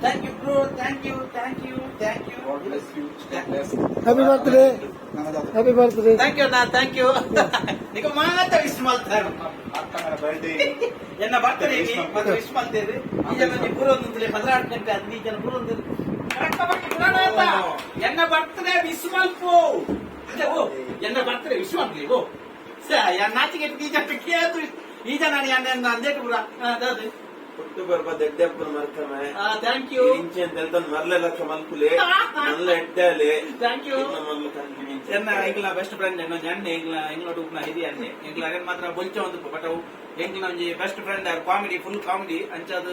Thank you bro, thank you, thank you, thank you. God bless you. Stay blessed. Happy birthday, happy birthday. Thank you ಅಣ್ಣ, thank you. ನಿಕ ಮಾತ wish ಮಾಡ್ತಾರೆ. ಅಕ್ಕನ birthday. ಎನ್ನ birthday ಮತ್ತೆ wish ಮಾಡ್ತೇವೆ. ಈ ಜನ ನೀವು ಪೂರ ಒಂದು 12 ಗಂಟೆ ಅದು ಈ ಜನ ಪೂರ ಒಂದು ಎನ್ನ ಬರ್ತ್ಡೇ ವಿಶ್ ಮಲ್ಪು. ಓ, ಎನ್ನ ಬರ್ತ್ಡೇ ವಿಶ್ ಮಾಡ್ಲಿ. ಓ ನಾಚಿಗೆ ಈ ಜನ ಕೇಳು. ಈ ಜನ ಎನ್ನ ಅಂದೇಟು ಪೂರ ಅದಾದ. ಪುಟ್ಟು ಬರ್ಬ ದೆಡ್ಡೆಪ್ಪನ ಮರ್ಕಮೆ. Thank you. ಇಂಚೆ ಅಂತ ಹೇಳ್ತಾನೆ, ಮರ್ಲೆ ಲಕ್ಷ ಮಲ್ಪುಲೆ, ಮಲ್ಲ ಎಡ್ಡಾಲೆ. Thank you. ಮಲ್ಲು ಕಂಟಿನ್ಯೂ. ಎನ್ನ ಎಂಗ್ಲ ಬೆಸ್ಟ್ ಫ್ರೆಂಡ್ ಎನ್ನ ಅಣ್ಣೆ, ಎಂಗ್ಲ ಎಂಗ್ಲ ಉಪ್ನ ಹಿರಿಯ ಅಣ್ಣೆ. ಎಂಗ್ಲ ಅರೇನ್ ಮಾತ್ರ ಬೊಲ್ಚ ಒಂದು, ಬಟ್ ಅವು ಎಂಗ್ಲ ಒಂಜಿ best friend, comedy, full comedy. ಅಂಚಾದ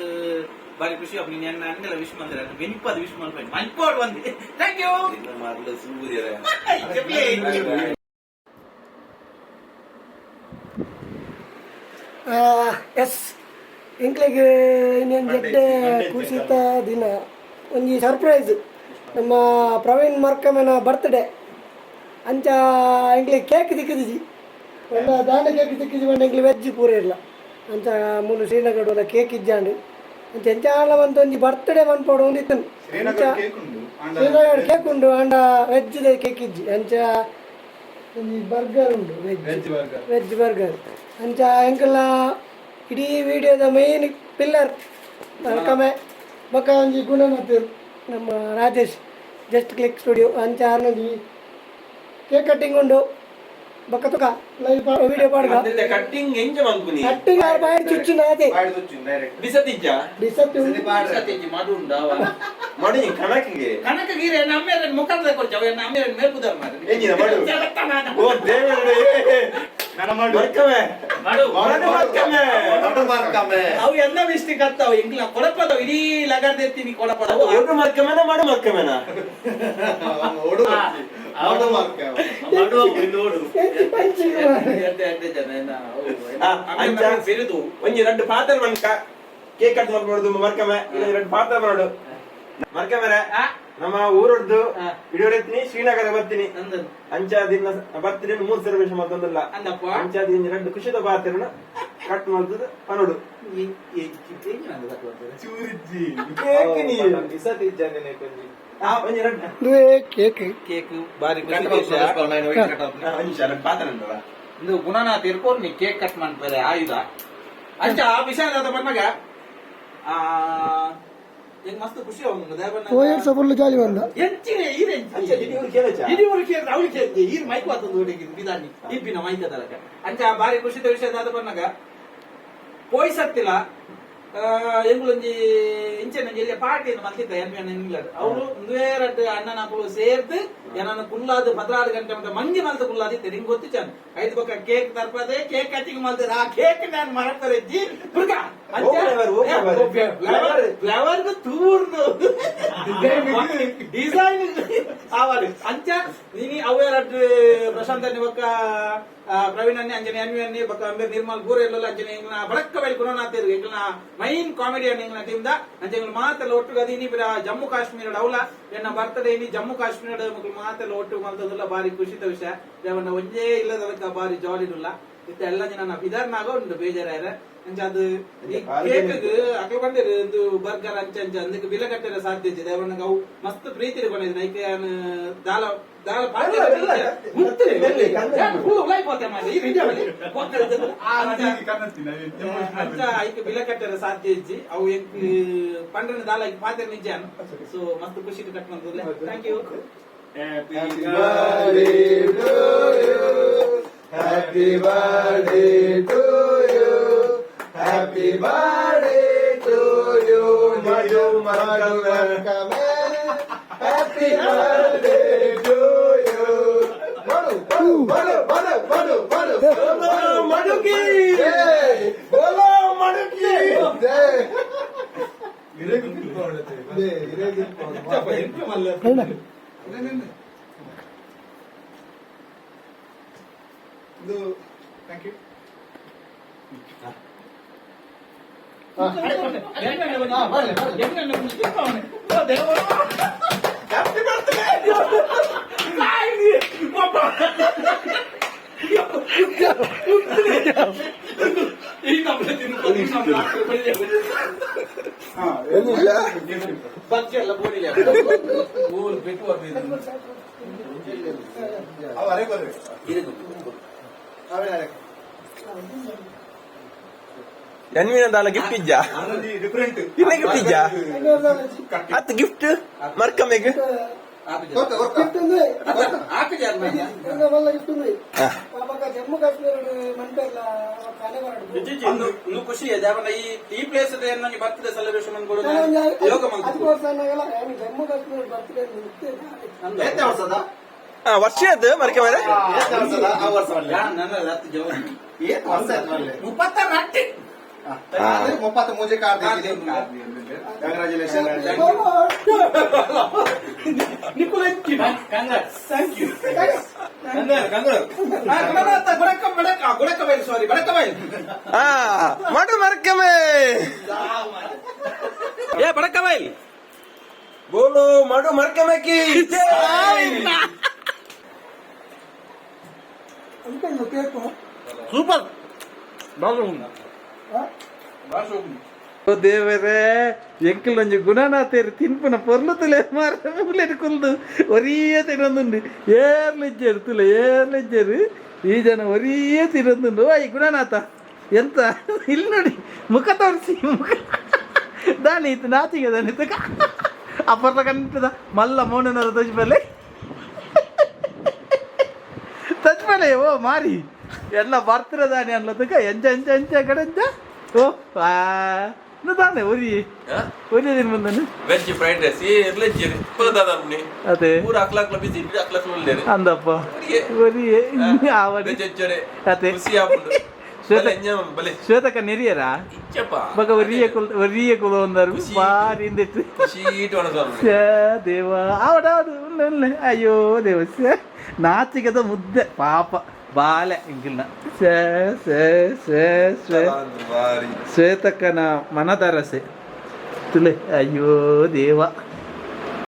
ಬಾರಿ ಖುಷಿ ಆಪ್. ನೀನ್ ಎನ್ನ ಅಣ್ಣೆಲ್ಲ ವಿಶ್ ಮಂದಿರ ಬೆನಿಪಾದ ವಿಶ್ ಮಲ್ಪೆ ಮಲ್ಪೋಡ್ ಬಂದಿ. Thank you. ಇನ್ನ ಮರ್ಲೆ ಸೂರ್ಯರ. ಎಸ್, ಎಂಕ್ಲೆಗ್ ಇನ್ನೊಂದು ಎಡ್ಡೆ ಖುಷಿತ ದಿನ, ಒಂಜಿ ಸರ್ಪ್ರೈಸ್. ನಮ್ಮ ಪ್ರವೀಣ್ ಮರ್ಕಮನ ಬರ್ತ್ಡೇ. ಅಂಚ ಎಂಕ್ಲೆಗ್ ಕೇಕ್ ತಿಕ್ಕಿದಿಜಿ. ಒಂದ ದಾಂಡ ಕೇಕ್ ತಿಕ್ಕಿಜಿ ಪಂಡ ಎಂಕ್ಲೆ ವೆಜ್ ಪೂರ ಇಲ್ಲ. ಅಂಚ ಮೂಲು ಶ್ರೀನಗರ ಕೇಕ್ ಇಜ್ಜಾಂಡ್. ಅಂಚ ಎಂಚಾಲ ಮಂತ ಒಂಜಿ ಬರ್ತ್ಡೇ ಮನ್ಪೋಡು ಒಂದಿತ್ತನು. ಶ್ರೀನಗರ ಕೇಕ್ ಉಂಡು. ಶ್ರೀನಗರ ಕೇಕ್ ಉಂಡು, ಆಂಡ ವೆಜ್ ಕೇಕ್ ಇಜ್ಜಿ. ಅಂಚ ಒಂಜಿ ಬರ್ಗರ್ ಉಂಡು, veg. Veg burger. Veg burger. ಅಂಚ ಎಂಕಲ್ನ ಇಡೀ ವಿಡಿಯೋದ ಮೈನ್ ಪಿಲ್ಲರ್ ಕಮೆ ಬೊಕ್ಕ ಒಂಜಿ ಗುಣಮತ್ತು ನಮ್ಮ ರಾಜೇಶ್, just click studio. ಅಂಚ ಆರ್ನೊಂಜಿ ಕೇಕ್ ಕಟ್ಟಿಂಗ್ ಉಂಡು. ಬೊಕ್ಕ ತುಕ ಲೈವ್ ವಿಡಿಯೋ ಪಾಡ್ಗ. ಕಟ್ಟಿಂಗ್ ಎಂಜ ಮಲ್ಪುನಿ? ಕಟ್ಟಿಂಗ್ ಆರ್ ಬಾಯಿ ಚುಚ್ಚು ನಾದೆ. ಬಾಯ್ದು ಡೈರೆಕ್ಟ್. ಬಿಸತಿಜ್ಜ? ಬಿಸತ್ತು. ಮಡು ಉಂಡು. ಮಡಿ ಕಣಕ್ಕಿಗೆ. ಕನಕ ಗೀರೆ ನಮ್ಮೇರೆ ಮುಖದ ಕೊಡ್ಚ, ನಮ್ಮೇರೆ ಮೇಲ್ಪುದರ್ ಮಾರೆ. ಎಂಜಿನ ಮಡು? ಓ ದೇವರೇ! ನನ್ನ ಮಾಡು. ಮರ್ಕಮೆ. ಮಡು. ಮಡು ಮರ್ಕಮೆ. ದೊಡ್ಡ ಮರ್ಕಮೆ. ಅವು ಎಲ್ಲ ಮಿಸ್ಟೇಕ್ ಆಗ್ತಾವ. ಎಂಗ್ಲ ಕೊಡಪದವು ಇಡೀ ಲಗಾರ್ದೆತ್ತೀನಿ ಕೊಡಪದವು. ಒಡು ಮರ್ಕಮೆನ, ಮಡು ಮರ್ಕಮೆನ? ಓಡು ಬರ್ತಿ. ಓಡು ಮರ್ಕಮೆ. ಎಂಚಿ ಪಂಚಿಂಗ್ ಮಾರ್ರೆ. ಎಡ್ಡೆ ಎಡ್ಡೆ ಜನ ಏನ ಅವು. ಆ, ಅಂಚ ಬಿರುದು. ಒಂಜಿ ರಡ್ಡು ಪಾತ್ರ ಮನ್ಕ ಕೇಕ್ ಕಟ್ ಮಾಡ್ಬೋದು ಮರ್ಕಮೆ. ಇನ್ನೊಂದು ರಡ್ಡು ಪಾತ್ರ ಮಾಡೋಡು ಮರ್ಕಮೆರೆ. ನಮ್ಮ ಊರದ್ದು ಇಡೋರೆತ್ನಿ ಶ್ರೀನಗರ ಬರ್ತೀನಿ. ಅಂದನ್. ಅಂಚ ದಿನ ಬರ್ತೀನಿ, ಮೂರು ಸೆಲೆಬ್ರೇಷನ್ ಮಾಡ್ತಂದಲ್ಲ. ಅಂದಪ್ಪ. ಅಂಚ ದಿನ ರಡ್ಡು ಖುಷಿದ ಪಾತ್ರನ ಕಟ್ ಮಾಡ್ತದ ಪನೋಡು. ಚೂರಿಜ್ಜಿ. ಕೇಕ್ ನೀ. ಒಂಜಿ ರಡ್ಡು. ಇದುವೇ ಕೇಕ್. ಕೇಕ್ ಬಾರಿ ಖುಷಿ ವಿಷಯ. ಒಂಜಿ ರಡ್ಡು ಪಾತ್ರ ಉಂಟಲ್ಲ. ಇದು ಗುಣನಾಥ್ ಇರ್ಕೋರ್ ನೀ ಕೇಕ್ ಕಟ್ ಮಾಡ್ತಾರೆ ಆಯುಧ. ಅಂಚ ಆ ವಿಷಯ ಬಂದಾಗ ಆ ಹೆಂಗ್ ಮಸ್ತ್ ಖುಷಿ ಆಗುಂಡು ದೇವಣ್ಣ. ಪೋಯರ್ ಸಬುಲ್ಲು ಜಾಲಿ ಬಂದ. ಎಂಚಿನ ಈರೆಂಚಿ. ಅಂಚ ದಿನ ಇವ್ರು ಕೇಳಚ್ಚ. ಇಡೀ ಊರು ಕೇಳಿದ್ರೆ ಅವಳು ಕೇಳ್ತಿ ಈರ್ ಮೈಕ್ ವಾತಂದು ಹುಡುಗಿ ಬಿದಾನಿ ಇಬ್ಬಿನ ಮೈಕ್ ಅದಲಕ. ಅಂಚ ಬಾರಿ ಖುಷಿದ ವಿಷಯ ದಾದ ಬಂದಾಗ ಪೋಯ್ ಸತ್ತಿಲ್ಲ ಎಂಗುಲೊಂಜಿ ಇಂಚೆನೊಂಜಿ ಎಲ್ಲಿ ಪಾರ್ಟಿ ಮಲ್ತಿದ್ದ ಎನ್ ಎನ್ ಇಂಗ್ಲಡ್ ಅವಳು ಒಂದುವೇ ರಡ್ಡು ಅಣ್ಣನಕುಲು ಸೇರ್ದು ಏನನ್ನ ಕುಲ್ಲಾದು 16 ಗಂಟೆ ಮತ್ತೆ ಮಂಗಿ ಮಲ್ತ ಕುಲ್ಲಾದಿತ್ತೆ. ನಿಂಗೆ ಗೊತ್ತು ಚಾನ್ ಐದು ಪಕ್ಕ ಕೇಕ್ ತರ್ಪದೆ ಕೇಕ್ ಕಟ್ಟಿಂಗ್ ಮಲ್ತದೆ. ಆ ಕೇಕ್ ನಾನು ಮರತಾರೆ ಜಿ ಹುಡುಗ. ಓ ಫ್ಲೇವರ್, ಓ ಫ್ಲೇವರ್. ಫ್ಲೇವರ್ ಫ್ಲೇವರ್ ತೂರ್ನು ಡಿಸೈನ್ ಆవాలి. ಅಂಚ ನೀನಿ ಅವೇ ರಡ್ಡು ಪ್ರಶಾಂತ್ ಅన్ని ಬೊಕ್ಕ ಪ್ರವೀಣ್ ಅన్ని ಅಂಜನೆ ಅನ್ವಿ ಅన్ని ಬೊಕ್ಕ ಅಂಬೆ ನಿರ್ಮಲ್ ಗೂರೆಲ್ಲ ಅಂಜನೆ ಎಂಗ್ಲ ಬಡಕ್ಕ ಬೈಲ್ ಗುಣನಾಥ್ ಎಂಗ್ಲ ಮೈನ್ ಕಾಮಿಡಿಯನ್ ಎಂಗ್ಲ ಟೀಮ್ the. ಅಂಚ ಎಂಗ್ಲ ಮಾತೆಲ್ಲ ಒಟ್ಟು ಗದಿ ಇನಿ ಬಿರ ಜಮ್ಮು ಕಾಶ್ಮೀರ ಅವಲ ಎನ್ನ ಬರ್ತಡೇ ಇನಿ ಜಮ್ಮು ಕಾಶ್ಮೀರ ಮಕ್ಕಳು ಮಾತೆಲ್ಲ ಒಟ್ಟು ಮಲ್ತದಲ್ಲ. ಬಾರಿ ಖುಷಿತ ವಿಷಯ ದೇವಣ್ಣ. ಒಂಜೇ ಇಲ್ಲದಲಕ ಬಾರಿ ಜಾಲಿ ಇಲ್ಲ ಇತ್ತ ಎಲ್ಲ ಜನ ಬಿದಾರ್ನಾಗ ಉಂಡು ಬೇಜಾರಾಯ್ರೆ. ಅಂಚ ಅದು ಈ ಕೇಕ್ ಅಕ್ಲು ಬಂದಿರು ಒಂದು ಬರ್ಗರ್. ಅಂಚ ಅಂಚ ಅಂದಕ್ಕೆ ಬಿಲೆ ಕಟ್ಟರೆ ಸಾಧ್ಯ ಇಜ್ಜಿ ದೇವಣ್ಣಗೆ. ಅವು ಮಸ್ತ್ ಪ್ರೀತಿ ಇಟ್ಕೊಂಡಿದ್ದೀನಿ. ಐಕೆ ದಾಲ ದಾಲ ಅಂಚ ಐಕ್ ಬಿಲೆ ಕಟ್ಟರೆ ಸಾಧ್ಯ ಇಜ್ಜಿ. ಅವು ಎಂಕ್ ಪಂಡ್ರನ ದಾಲ ಐಕ್ ಪಾತೆರ್ ನಿಜ. ಸೊ ಮಸ್ತ್ ಖುಷಿ ಕಟ್ ಬಂದಿಲ್ಲ. Thank you. Happy birthday to you. Happy birthday to you. Happy birthday to you. Madhu Madhu Markame. Markame. Happy birthday to you. Madhu, Madhu, Madhu, Madhu, Madhu, Madhu. ಮಡುಕಿ. Jai. ಬೋಲೋ ಮಡುಕಿ. Jai. Jai, ಅಣ್ಣ. ಇದು thank you. Happy birthday. ಬಗ್ಗೆ ಎಲ್ಲ ಬೋಡಿಲ್ಲ ಬೋಲ್ ಬೇಕು. ಅವ ಅರೆ ಬರ್ರಿ. ಅವೇ ಅರೆ. ಎನ್ವಿನ ದಾಲ ಗಿಫ್ಟ್ ಇಜ್ಜಾ? ಡಿಫರೆಂಟ್. ಇನ್ನ ಗಿಫ್ಟ್ ಇಜ್ಜಾ? ಅತ್ ಗಿಫ್ಟ್ ಮರ್ಕಮೆಗ್. ಕೊರ್ಕ ಕೊರ್ಕ. ಗಿಫ್ಟ್ ఉంది. ಹಾಕಿದ್ಯಾರ. ಮಲ್ಲ ಗಿಫ್ಟ್ ఉంది. ಪಾಪಕ ಜಮ್ಮು ಕಾಶ್ಮೀರ ಮನ್ಪೆಲ್ಲ ಕಲೆ. ಇನ್ನು ಖುಷಿ ಇದೆ ಅವನ ಈ ಈ ಪ್ಲೇಸ್ ನನಗೆ ಬರ್ತ್ಡೇ ಸೆಲೆಬ್ರೇಷನ್ ಯೋಗ ಮಂತ್ರ. ಅದು ವರ್ಷ ಅನ್ನಗಲ್ಲ, ನಾನು ಜಮ್ಮು ಕಾಶ್ಮೀರ ಬರ್ತ್ಡೇ. ಏತೆ ವರ್ಷದ? ವರ್ಷ ಅದು ಮರ್ಕಮೆರೆ. ಏತೆ ವರ್ಷದ? ಆ ವರ್ಷ ಮಾಡ್ಲಿ. ನನ್ನ ಹತ್ತು ಜವ. ಏತ್ ವರ್ಷ ಆಯ್ತು ಮಾಡ್ಲಿ? 36. 33 ಕಾರ್ತಿಕ್. ಕಂಗ್ರಾಚುಲೇಷನ್. Thank you. ಗುಡಕ್ಕ ಬಡಕ ಗುಡಕ್ಕ ಬೈಲ್, ಸಾರಿ, ಬಡಕ ಬೈಲ್. ಹಾ, ಮಾಡು ಮರ್ಕಮೆ. ಏ ಬಡಕ ಬೈಲ್. ಬೋಲೋ ಮಾಡು ಮರ್ಕಮೆ ಕಿ ಜೈ. ಕೇಕು. ಸೂಪರ್. ಓ ದೇವರೇ, ಎಂಕಲ್ ಒಂಜಿ ಗುಣನಾಥೇರು ತಿನ್ಪುನ ಪೊರ್ಲು ತುಲೆ ಮಾರ. ಮೂಲೆಡ್ ಕುಲ್ದು ಒರಿಯೇ ತಿನ್ನೊಂದುಂಡು. ಏರ್ಲು ಇಜ್ಜೆರು ತುಲೆ, ಏರ್ಲು ಇಜ್ಜೆರು. ಈ ಜನ ಒರಿಯೇ ತಿನ್ನೊಂದುಂಡು. ಓಯ್ ಗುಣನಾಥ, ಎಂತ ಇಲ್ಲಿ ನೋಡಿ, ಮುಖ ತೋರಿಸಿ ಮುಖ. ದಾನಿ ಇತ್ತು ನಾಚಿಗೆ ದಾನಿ ಇತ್ತು. ಅಪರ್ಲ ಕಂಟದ ಮಲ್ಲ ಮೌನನರ ತೋಜಿಪಲ್ಲೆ ತಜ್ಪಲೆ. ಓ ಮಾರಿ ಎಲ್ಲ ಬರ್ತಿರ ದಾನಿ ಅನ್ಲತಕ ಎಂಚ ಎಂಚ ಎಂಚ ಕಡೆ ಎಂಚ. ಓ ತಾನೆ ಒರಿ ಒರಿ ದಿನ ಬಂದನು. ವೆಜ್ ಫ್ರೈಡ್ ರೈಸ್ ಏರ್ಲ ಇಜ್ಜೆರ್ ಪದ. ಅದೇ. ಪೂರ ಅಕ್ಲಾಕ್ಲ ಬಿಸಿ, ಅಕ್ಲಾಕ್ಲ ಉಲ್ಲೇರು. ಅಂದಪ್ಪ. ಒರಿ ಆವಡಿ. ವೆಜ್ ಹೆಚ್ಚರೆ. ಅದೇ. ಖುಷಿ ಆಪುಂಡು. ಶ್ವೇತ. ಬಲೆ ಎಂಜ ಬಲೆ. ಶ್ವೇತಕ್ಕ ನೆರಿಯರಾ? ಇಚ್ಚಪ್ಪ. ಬಗ ಒರಿಯ ಕುಲ್ ಒರಿಯ ಕುಲ ಒಂದರು ಬಾರಿ ಇಂದಿತ್ತು. ಖುಷಿ ಇಟ್ಟು ಒಣಸು. ಶ್ಯೇ ದೇವ, ಆವಡ ಆವಡು ಉಳ್ಳೆ ಉಳ್ಳೆ. ಅಯ್ಯೋ ದೇವ, ಶ್ಯೇ, ನಾಚಿಕೆದ ಮುದ್ದೆ ಪಾಪ ಬಾಲೆ ಇಂಗಿಲ್ನ. ಶ್ಯೇ ಶ್ಯೇ ಶ್ಯೇ ಶ್ಯೇ. ಬಾರಿ. ಶ್ವೇತಕ್ಕನ ಮನದರಸೆ ತುಲೆ. ಅಯ್ಯೋ ದೇವ.